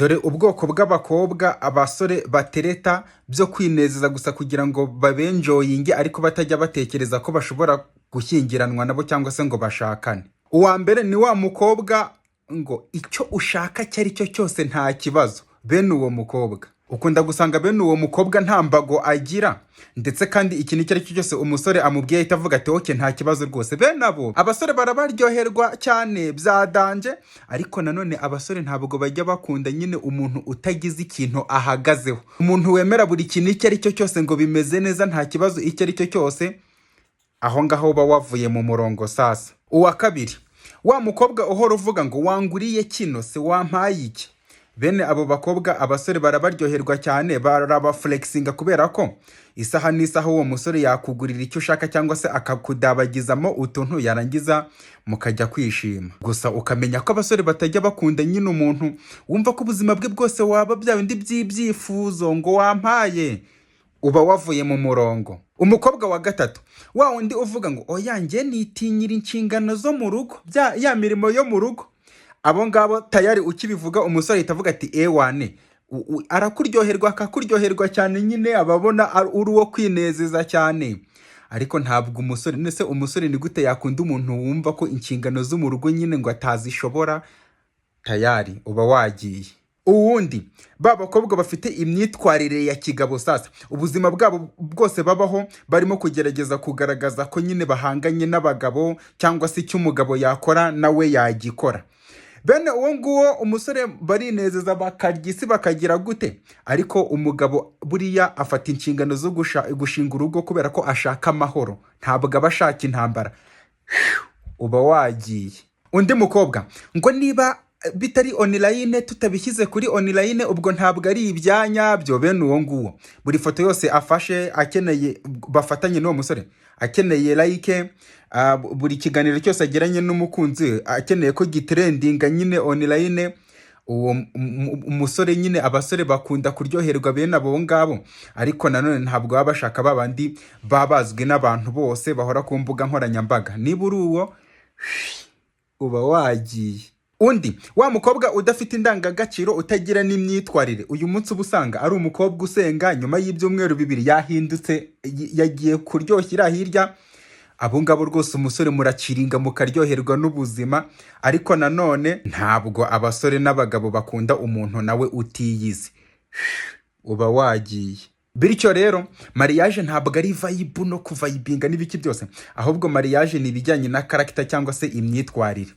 Dore ubwoko bw'abakobwa abasore batereta byo kwinezeza gusa kugira ngo babenjoyinge, ariko batajya batekereza ko bashobora gushyingiranwa nabo cyangwa se ngo bashakane. Uwa mbere ni wa mukobwa ngo icyo ushaka icyo ari cyo cyose nta kibazo. Bene uwo mukobwa ukunda gusanga bene uwo mukobwa nta mbago agira, ndetse kandi ikintu icyo ari cyo cyose umusore amubwiye ahita avuga ati: "Okay, nta kibazo rwose." Bene abo abasore barabaryoherwa cyane bya danger, ariko nanone abasore ntabwo bajya bakunda nyine umuntu utagize ikintu ahagazeho, umuntu wemera buri kintu icyo ari cyo cyose ngo bimeze neza, nta kibazo icyo ari cyo cyose. Aho ngaho uba wavuye mu murongo. Sasa uwa kabiri, wa mukobwa uhora uvuga ngo wanguriye kino se, wampaye iki. Bene abo bakobwa abasore barabaryoherwa cyane, barabaflexinga, kubera ko isaha n'isaha uwo musore yakugurira icyo ushaka cyangwa se akakudabagizamo utuntu, yarangiza mukajya kwishima. Gusa ukamenya ko abasore batajya bakunda nyine umuntu wumva ko ubuzima bwe bwose waba bya bindi by'ibyifuzo ngo wampaye, uba wavuye mu murongo. Umukobwa wa gatatu, wa wundi uvuga ngo oya, njye nitinyira inshingano zo mu rugo, bya ya mirimo yo mu rugo. Abo ngabo tayari ukibivuga umusore ahita avuga ati ewane. Arakuryoherwa, akakuryoherwa cyane nyine, ababona uri uwo kwinezeza cyane. Ariko ntabwo umusore, nese umusore ni gute yakunda umuntu wumva ko inshingano zo mu rugo nyine ngo atazishobora? Tayari uba wagiye. Uwundi, ba bakobwa bafite imyitwarire ya kigabo. Sasa ubuzima bwabo bwose babaho barimo kugerageza kugaragaza ko nyine bahanganye n'abagabo, cyangwa se icyo umugabo yakora nawe yagikora. Bene uwo nguwo umusore barinezeza, bakarya isi, bakagira gute, ariko umugabo buriya afata inshingano zo gushinga urugo kubera ko ashaka amahoro, ntabwo aba ashaka intambara. Uba wagiye. Undi mukobwa ngo niba bitari online, tutabishyize kuri online, ubwo ntabwo ari ibya nyabyo. Bene uwo nguwo buri foto yose afashe akeneye bafatanye n'uwo musore, akeneye like, buri kiganiro cyose agiranye n'umukunzi we akeneye ko gitrendinga nyine online. Uwo umusore nyine, abasore bakunda kuryoherwa bene abo ngabo, ariko nanone ntabwo baba bashaka ba bandi baba bazwi n'abantu bose bahora ku mbuga nkoranyambaga. Niba uri uwo, uba wagiye. Undi, wa mukobwa udafite indangagaciro, utagira n'imyitwarire. Uyu munsi uba usanga ari umukobwa usenga, nyuma y'ibyumweru 2 yahindutse, yagiye kuryoshya hirya. Abo ngabo rwose umusore muraciringa, mukaryoherwa n'ubuzima, ariko nanone ntabwo abasore n'abagabo bakunda umuntu nawe utiyizi. Uba wagiye. Bityo rero mariage ntabwo ari vibe no kuvibinga n'ibiki byose, ahubwo mariage ni ibijyanye na character cyangwa se imyitwarire.